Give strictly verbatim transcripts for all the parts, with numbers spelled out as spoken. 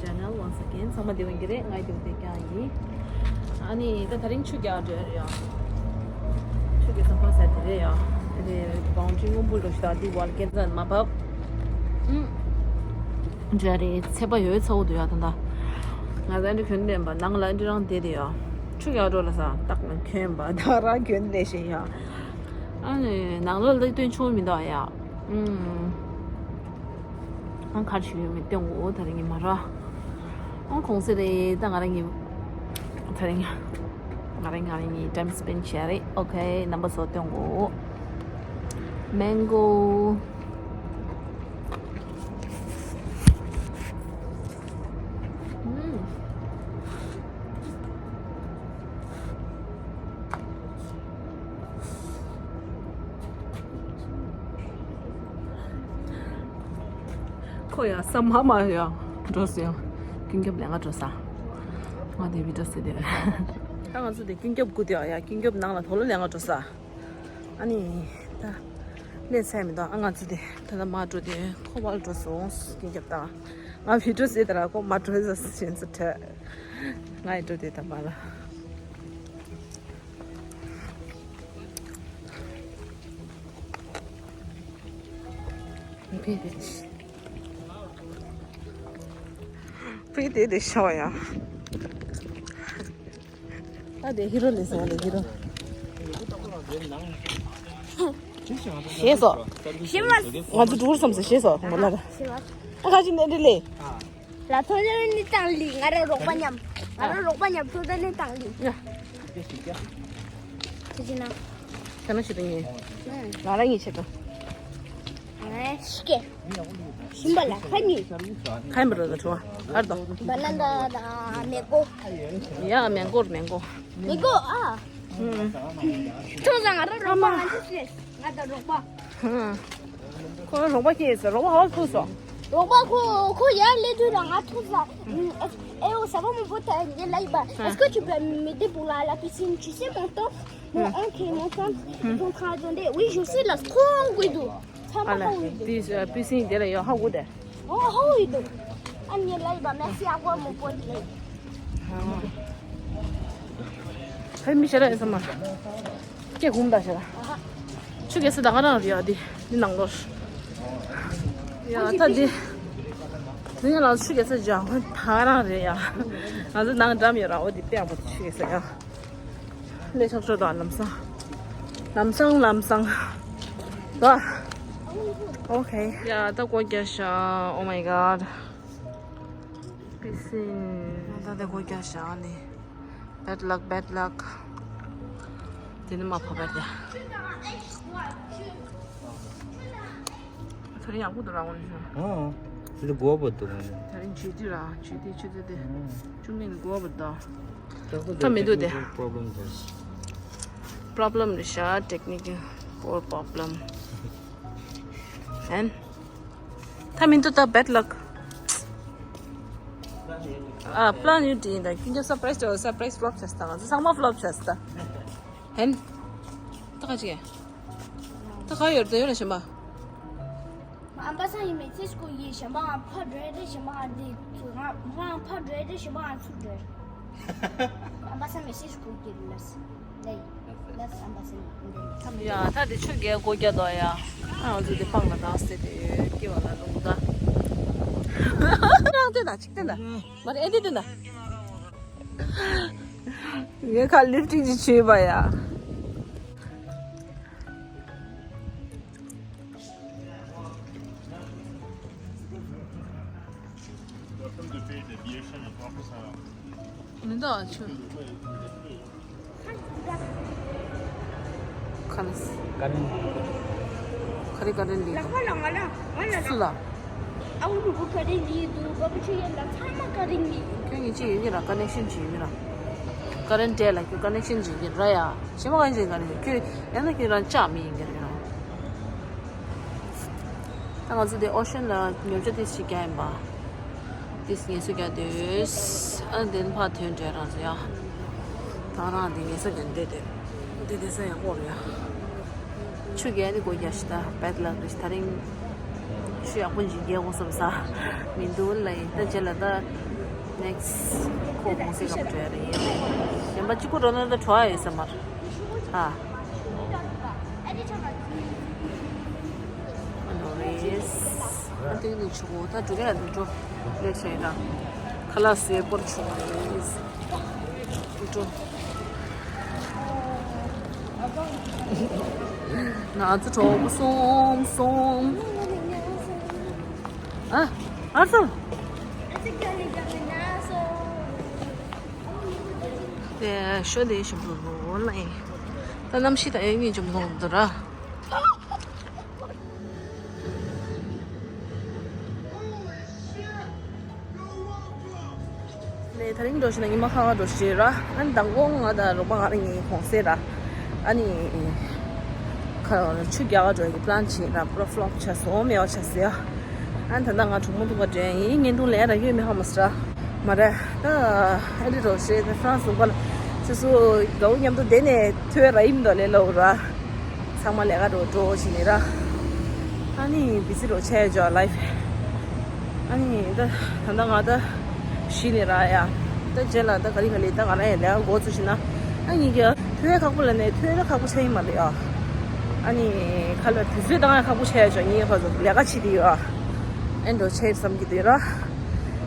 Channel once again. ཚང་མ་བདེ་པོ་ཡིན་གྱི་རེད། ང་ཡི་བདེ་པོ་བསྡད་ཀྱང་ཡིན། ཨ་ནི་ད་དེ་རིང་ཆུ་རྒྱག་འགྲོ་ཡ་རེད་ཡ། ཆུ་རྒྱག་ས་ཕ་ས་དེ་རེད་ཡ། དེ་boundary སྔོན་པོ་འགྲོ་ཞིག་ད་དེ་བལ་ཀེ་ཙན་མ་བབས། ཨུམ། འདྲ་རེད། ཚད་པ་ཡོད་ཚ་བོ་འདུག་ཡ་ད་ད། ང་ཚ་འདྲི་གྱོན་ལེན་པ་ནང་ལ་འདྲི་རང་བསྡད་དེ་ཡ། ཆུ་རྒྱག་འགྲོ་ལ་ས་ཏག་ལ་གྱོན་པ་ད་རང་གྱོན་ལེ་ཤེ་ཡ། ཨ་ནི་ནང་ལོགས་ལ་སྟོན་ཆོག་མི་འདུག་ཡ། ཨུམ། ཨང་གར་ཞིག་ཡོད་མེད་སྟོན་གོ་ད་རིང་ངས་མ་ར། ཨང་གོང་ཚད་རེད་ད་ང་རང་གི་ད་རིང་ང་རང་ང་རང་གི་time spend བྱས་རེད། Okay རྣམ་པ་ཚོ་སྟོན་གོ Mango ཨུམ། ཁོ་ཡང་ས་མ་མ་ཡང་འགྲོ་སོང་། ཀུན་ཁྱབ་ལས་ཀ་འགྲོ་ས། ང་དེ་བི་འགྲོ་སོང་དེ། ད་ང་ཚོ་དེ་ཀུན་ཁྱབ་སྐུ་དེ་ཡང་ཀུན་ཁྱབ་ནང་ལ་དོ་ལོ་ལས་ཀ་འགྲོ་ས། ཨ་ནི་ད་ལས་ཚད་མི་འདུག་ཨ་ང་ཚོ་དེ་ད་ལྟ་མ་འགྲོ་དེ་ཁོ་བར་འགྲོ་སོང་ཀུན་ཁྱབ་ད། ང་བི་འགྲོ་སོང་དེ་ར་ཁོ་མ་འགྲོ་ས་ཞེན་ཚུལ་ཁྲ། ང་ཡི་འགྲོ་དེ་ད་མ་ལ། ཕི་དེ་དེ་ཤོ་ཡ། ད་དེ་ཧི་རོ་ལས་སོང་ལས་ཧི་རོ། ཞེས་སོ། ཞེས་མ། ང་ཚོ་འགྲུལ་སོང་ཟེར་ཞེས་སོ་ངོ་ལ། ད་ག་ཅི་ནས་འདི་ལས། ལ་ཐོ་ལེ་ནི་ཏང་ལི་ང་ར་རོགས་པ་མཉམ། ང་ར་རོགས་པ་མཉམ་ཐོ་ལེ་ནི་ཏང་ལི། ཡ། ཁྱེད་ཀྱི་ན། ཁྱེད་ན་ཞིག་ཏུ་ཉེ། ང་ར་ཉེ་ཆེ་ག་ང་ཤི་ཀེ། ཤིམ་པ་ལ་ཁ་ཉེ། ཁ་ཡིན་པ་རོ་ད་ཁྲོ་བ། ཨར་དོ། བ་ན་ད་ད་མེ་གོ། ཡ་མེ་གོ་མེ་གོ། མེ་གོ་ཨ། ཐོ་ཟ་ང་ར་རོགས་པ་ང་ཅི་ཤེས། ང་ད་རོགས་པ། ཁོ་རོགས་པ་ཁྱེད་ཟེར་རོགས་པ་ཧ་ཐུག་སོང་། རོགས་པ་ཁོ་ཁོ་ཡར་སླེབས་དུས་ལ་ང་ཐུག་ས། ཨེ་འོ་ཟ་བ་མང་པོ་ད་ངས་ལབ་ཡིན་པ། Est-ce que tu peux m'aider pour la la piscine? Tu sais mon temps? Mon oncle et mon tante ils sont en train de demander. Oui, je sais, là, trop en guidou. Ça m'a pas envie. Piscine དེ་ལ་ཡོད་ཧ་གོ་དེ། Oh, ཧ་གོ་ཡིན་འདུག་ཨ་ངས་ལབ་ཡིན་པ། Merci à toi, mon pote. ཧེ་མི་ཤེས་ར་ཡིན་ས་མ། སྐད་གུམ་ད་ཤེས་ར། ཆུ་རྒྱག་ས་ད་ག་རང་རེད་ཡ། འདི་འདི་ནང་ལོགས། ཡ་ད་འདི། འདི་ནང་ལ་ཆུ་རྒྱག་ས་ཇ་ཧོན་ད་ག་རང་རེད་ཡ། ང་ཚོ་ནང་འགྲམ་ཡོད་ར། འོ་འདི་པད་པོ་ཆུ་རྒྱག་ས་ཡ། ལས་ཆགས་ཆོག་དང་ལམ་སང་། ལམ་སང་ལམ་སང་། ད། Okay ཡ་ད་སྒོ་རྒྱག་ཤག Oh my god. Piscine. ད་དེ་སྒོ་རྒྱག་ཤག་ནི། Bad luck, bad luck. དེ་ནི་མ་ཕབ་པར་དེ། ད་རིང་ཡག་པོ་འདུག་ར་འོན་ཞུ། ཨོ། དེ་དེ་སྒོ་བར་འདུག་ང་། ད་རིང་བྱེད་དུས་ར་བྱེད་དུས་ཆུ་ཚོད་དེ། ཨོ། བཅུ་མིན་སྒོ་བར་འདུག་ད་མི་འདུག་དེ། Problem དེ། Problem རེད་ཤག Technical poor problem. And ད་མི་འདུག་ད་bad luck. ཨ་plan ཡོད་དེ་ཡིན་ད། ཀུན་ཀྱང་surprise ཅོ། Surprise flop བྱས་ད། ང་ཚོ་ཚང་མ་flop བྱས་ད། ཧན། ད་ག་ཅིག་ད་ག་ཡོད་ད་ཡོད་ལ་ཞེན་པ། ཨམ་པ་སང་ཡི་མེ་སེཇ་ཀོ་ཡི་ཞེན་པ་ང་ཕ་འགྲོ་རེ་ཞེན་པ་ང་འདི་ཚུ་ང་ང་ཕ་འགྲོ་རེ་ཞེན་པ་ང་ཚུ་འགྲོ། ཨམ་པ་སང་མེ་སེཇ་ཀོ་ཡི་ལས། ཡ་ད་དེ་ཆུ་རྒྱག་སྒོ་རྒྱག་དོ་ཡ། ཨ་ང་ཚོ་དེ་སྤང་ལ་དྭགས་སེ་དེ་ཡོད་སྐྱེ་བ་ལ་ལུང་ད། རང་ལྟོས་དང་ཅིག་ལྟོས་དང་། མ་རེད་ཨེ་འདི་ལྟོས་དང་། ངས་ཁ་ལིབ་སྟིག་ཅིག་བྱས་པ་ཡ། Welcome to pay the beer shop and office. མི་འདུག་ཨ་ཆུ། ཁ་ན་སི། ཀ་རན། ཁ་རི་ཀ་རན་ལི། ལ་ཁ་ལ་ང་ལ་ང་ལ་སུ་ལ། ཨ་འུ་རུ་བུ་ཀ་རན་ལི་འདུག་བ་བུ་ཆུ་ཡན་ལ་ཚང་མ་ཀ་རན་ལི། ཁྱོད་ངས་ཅི་ཡོད་ཀྱི་ར་ཀ་ནེག་ཤན་ཅི་ཡོད་ཀྱི་ར། ཀ་རན་ཏེ་ལ་ཁྱོད་ཀ་ནེག་ཤན་ཅི་ཡོད་ཀྱི་ར་ཡ། ཞེ་མ་ག་ཅི་ཀ་རན་ཁྱོད་ཡང་ན་ཁྱོད་རང་ཅག་མི་ཡིན་ཀྱི་ར་ཡ། ད་ང་ཚོ་དེ་ཨོ་ཤན་ལ་ཉོ་ཆ་ཏིས་ཞིག་རྒྱག་ཡིན་པ། ཏིས་ངལ་གསོ་རྒྱག་འདོད། ཨ་དེ་ཕར་ཐོན་འདྲ་རང་ཚོ་ཡ། ད་རང་དེ་ངལ་གསོ་རྒྱག་འདོད་དེ། དེ་དེ་ས་ཡག་པོ་རེད་ཡ། ཆུ་རྒྱག་ནི་སྒོ་རྒྱག་ཤི་ད་bad luck རེད་ད་རིང་། ཤོ་ཡག་པོ་ཞིག་རྒྱག་དགོས་བསམ་ས་མི་འདུག་ལ་ཡིན། ད་རྗེས་ལ་ད་next ཁོ་གུང་སེང་ག་པར་འགྲོ་ཡ་རེད། ཡིན་རེད། གཞན་པ་གཅིག་པོ་འགྲོ་ན་ད་བྲོ་བ་ཡོད་ས་མ་རེད། ཨ། འགྲོ་རེད། ཨ་ཏིང་ནི་ཆུ་གོ་ད་འགྲོ་ག་ཡ་འགྲོ་ལེགས་བྱས་ར། ཁ་ལག་བཟས་པོར་ཆུ་གོ་རེད། འགྲོ། ང་ཚོ་གྲོགས་པོ་གསུམ་གསུམ། ཨ། ཨ་ཚོ། དེ་ཤོ་དེ་ཞིམ་པོ་ལ་ཡིན། ད་གནམ་གཤིས་དང་ཨེ་གཉིས་ཅུང་མཐོང་འདུག་ར། ལས་དེ་རིང་འགྲོ་བཞིན་ན་ཉི་མ་ཁ་ཁ་འགྲོ་བཞིན་ར། ཨ་ནི་མདང་དགོང་ང་དང་རོགས་པ་ང་རང་གཉིས་གུང་སེང་ར། ཨ་ནི་ཁ་ཆུ་རྒྱག་ག་འགྲོ་ཡ་གི་པི་ལན་བྱས་ར། པུ་ར་ཕི་ལོབ་ཆགས་སོང་། མེད་པ་ཆགས་སོང་ཡ། ཨ་ནི་ད་ལྟ་ང་གྲོགས་མོ་ཐུག་ག་འགྲོ་ཡ་ཡིན། བརྙན་ཐུང་ལས་ར་ཡོད་མེད་ཧ་མ་སི་ར། མ་རེད། ད་ཨ་འདྲ་འགྲོ་བཞིན་ད་ཧྥ་རན་སི་ལུང་པ་ལ་སོ་སོ་དགའ་བོ་མཉམ་དུ་བསྡད་ནས་ཐོས་ར་ཡིན་མདོག་ལས་ལོ་ར། ཚང་མ་ལས་ཀ་འགྲོ་འགྲོ་བྱས་ནས་ར། ཨ་ནི་བི་ཛི་རོ་ཆགས་ཡོད་ལའིཕ། ཨ་ནི་ད་ད་ལྟ་ང་ད་གཞི་ནས་ར་ཡ། ད་རྗེས་ལ་ད་ག་རེ་ག་རེ་ད་ང་རང་ཡང་ལས་ཀ་འགོ་ཚུགས་ཤིག་ན། ཨ་ནི་ག་ཐོས་ཡ་ཁག་པོ་ལ་ནས་ཐོས་ཡ་ཁག་པོ་ཆགས་ཡིན་མ་རེད་ཡ། ཨ་ནི་ཁ་ལ་དུས་ཚོད་བཏང་ཡ་ཁག་པོ་ཆགས་ཡོད་ངའི་ཁ་ཚོ་ལས་ཀ་བྱེད་དེ་ཡོད། ཨ་འགྲོ་ཆགས་བསམ་གྱི་འདུག་ར།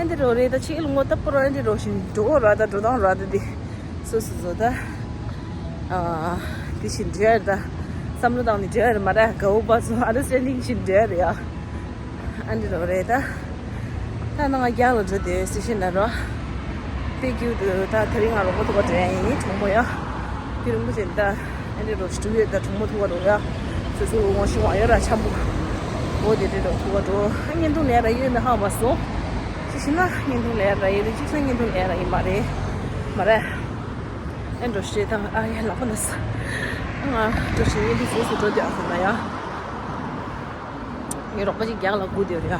ཨ་འདི་རོ་རེད། ད་ཕྱི་ལོ་ངོ་ལྟ་བུ་ར་ཨ་འདི་རོ་བཞིན་འགྲོ་ར། ད་འགྲོ་སྟངས་ར་ད་འདི། སོ་སོ་སོ་ད། ཨ། དེ་བཞིན་འདྲ་ད། བསམ་བློ་བཏང་ནས་འདྲ་མ་ར་དགའ་བོ་པ་ཚོ་ཨན་ཌར་སི་ཊེན་ཌིང་བཞིན་འདྲ་རེད་ཨ། ཨ་འདི་རོ་རེད་ད། ད་ནང་རྒྱག་ལ་འགྲོ་དེ་སི་ཤིན་ན་རོ། པེ་ཀྱུ་དུ་ད་དེ་རིང་ང་རོགས་པ་ཐུག་པ་འདྲ་ཡིན་གྲོགས་མོ་ཡ། དེ་རིང་པོ་ཅན་ད་ཨ་འདི་རོ་ཞིག་ཡོད་ད་གྲོགས་མོ་ཐུག་པ་རོ་ཡ། སོ་སོ་ངོ་ཤེས་པ་ཡོད་ར་འཆམ་པོ། འོ་དེ་འདྲ་རོ་ཐུག་པ་རོ། ཨ་བརྙན་ཐུང་ལས་ར་ཡོད་མེད་ཧ་མ་སོང་། སི་ཤིན་ན་བརྙན་ཐུང་ལས་ར་ཡིན་རེད། གཅིག་ས་བརྙན་ཐུང་ལས་ར་ཡིན་མ་རེད། མ་རེད། ཨེ་འགྲོ་ཤེས་དང་ཨ་ཡ་ལག་པ་ན་ས། ང་འགྲོ་ཤེས་ཡིན་དུས་སུ་འགྲོ་དུས་ཨ་ཁོ་ན་ཡ། ངའི་རོགས་པ་ཅིག་རྒྱག་ལ་སྒུག་དེ་རེད་ཡ།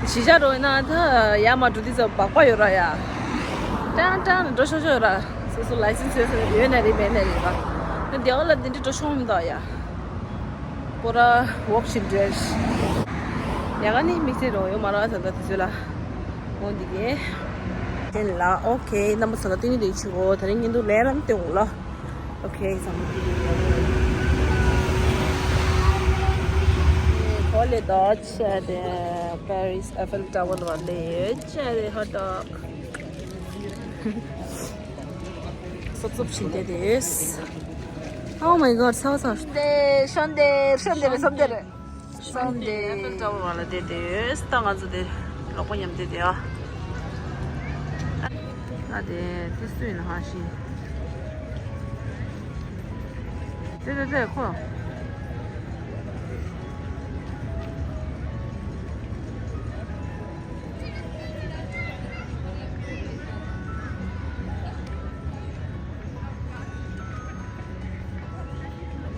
གཞིས་ཆགས་འགྲོ་ཡིན་ན་ད་ཡ་མ་འགྲོ་དུས་ཚོད་སྦག་སྦག་ཡོད་ར་ཡ། ཀྲང་ཀྲང་འགྲོ་ཤོག་ཤོག་ར། སོ་སོ་ལའི་སེན་སི་ཡོད་ས་ཡོད་ན་རེད་མེད་ན་རེད་ར། ད་དེ་བ་ལ་དེ་འདྲ་འགྲོ་ཤོག་མི་འདུག་ཡ། པོ་ར་ཝོག་བྱེད་འདྲ། ཡ་ག་ནི་དམིགས་བསལ་རོ་ཡོད་མ་ར་ད་ད་དུས་ཚོད་ལ། འོ་འདི་གས། དེ་ལ་ཨོ་ཁེ་རྣམ་པ་ཚོ་ལ་ཏིང་ངེ་འདི་ཆུ་གོ་དེ་རིང་ཉིན་དུ་ལས་རམ་སྟེ་འོང་ལ། ཨོ་ཁེ་སམ། གོ་ལེ་དོ་ཆེ་དེ་པེ་རིས་ཨེ་ཕེལ་ཊ་ཝར་བ་ལེ་ཆེ་དེ་ཧོ་ཏོག་སོབ་སོབ་བྱིན་ཏེ་དེས། Oh my god, so so. ཤོན་ཏེ་ཤོན་ཏེ་ཤོན་ཏེ་རེད། ཤོན་ཏེ་རེད། སོང་སྟེ་ཨེ་ཕེལ་ཊ་ཝར་བ་ལ་བསྡད་དེ་ཡོད། ད་ང་ཚོ་དེ་ལོག་པ་མཉམ་བསྡད་དེ་ཨ། ཨ་དེ་དེ་སུ་ཡིན་ཧ་ཤི། དེ་དེ་དེ་ཁོ།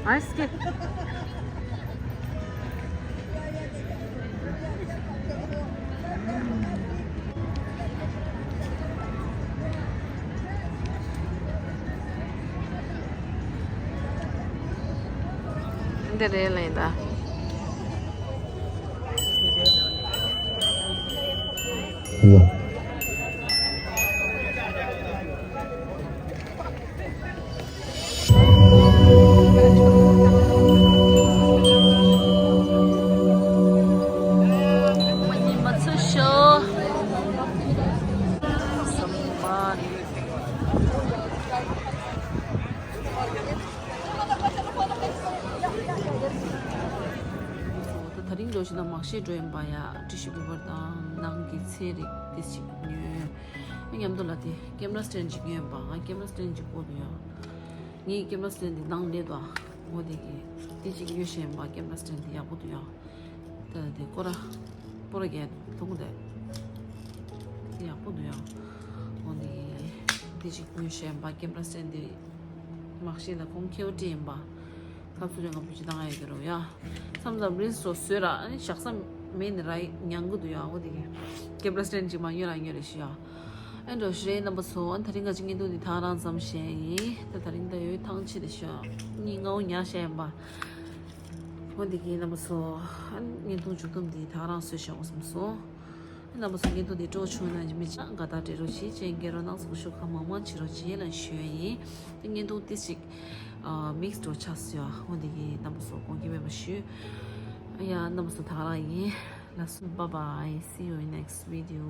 ཨའི་སི་ཀེ། འདི་རེད་ལེན་ད། ད་རིང་འགྲོ་བཞིན་ན་མ་ཤེས་འགྲོ་ཡིན་པ་ཡ། ཊི་ཤུ་པེ་པར་དང་ནང་གི་ཚལ་རིགས་དེ་ཞིག་ཉོས། མཉམ་དུ་ལ་དེ་ཀེམ་ར་སི་ཊེན་ཌི་ཅིག་ཉོས་ཡིན་པ། ང་ཀེམ་ར་སི་ཊེན་ཌི་ཅིག་དགོས་འདུག་ཡ། ངའི་ཀེམ་ར་སི་ཊེན་ཌི་དེ་ནང་སླེབས་འདུག་འོ་དེ་གི་དེ་ཅིག་ཉོས་ཤེས་ཡིན་པ། ཀེམ་ར་སི་ཊེན་ཌི་དེ་ཡག་པོ་འདུག་ཡ། ད་དེ་ཀོ་ར་པོ་ར་གས་ཐུང་དེ་དེ་ཡག་པོ་འདུག་ཡ། འོ་དེ་གི་དེ་ཅིག་ཉོས་ཤེས་ཡིན་པ། ཀེམ་ར་སི་ཊེན་ཌི་དེ་མ་ཤེས་ལ་ཁོང་ཁེའུ་ཏི་ཡིན་པ། ཁ་སུ་རེ་ང་བུ་ཅི་དང་ཨེ་གི་རོ་ཡ། མཚམས་མཚམས་རིལ་སི་རོ་བཟོས་ར། ཨ་ནི་བཞག་ས་མེད་ནི་ར་ཉང་གི་འདུག་ཡ། འོ་དེ་གི་ཀེམ་ར་སི་ཊེན་ཌི་ཅིག་མ་ཉོས་ར་ཉོས་རེ་ཞུ་ཡ། ཨེ་འགྲོ་ཤི་རེ་རྣམ་པ་ཚོ། ཨ་ནི་ད་རིང་ང་ཅི་ངེས་འདུག་འདི་ཐང་རང་ཙམ་བཤད་ཡིན། ད་ད་རིང་ད་ཡོད་ཐང་ཆེ་དེ་ཤོ་གཉིས་ལྔ་བོ་ཉག་བཤད་ཡིན་པ། འོ་འདི་གི་རྣམ་པ་ཚོ། བརྙན་ཐུང་མཇུག་སྡོམ་འདི་ད་ག་རང་བཟོས་བཞག་དགོས་བསམ་སོང་། རྣམ་པ་ཚོ་བརྙན་ཐུང་འདི་སྤྲོ་བྱུང་ན་མི་ཆ་དགའ་རྟགས་སྤྲད་རོགས་གྱིས། ཅན་གེ་རོ་ནང་སོགས་ཤོག་ཁ་མང་མང་བྱེད་རོགས་གྱིས་ལ་ཞུ་ཡ་ཡིན། དེ་བརྙན་ཐུང་ཏི་ཞིག་མིག་སི་འགྲོ་ཆགས་སོང་། འོ་འདི་གི་རྣམ་པ་ཚོ་དགོངས་འགལ་མེད་པ་ཞུ། ཡ་རྣམ་པ་ཚོ་ད་ག་རང་ཡིན། ལགས་སོ། Bye bye, see you in next video.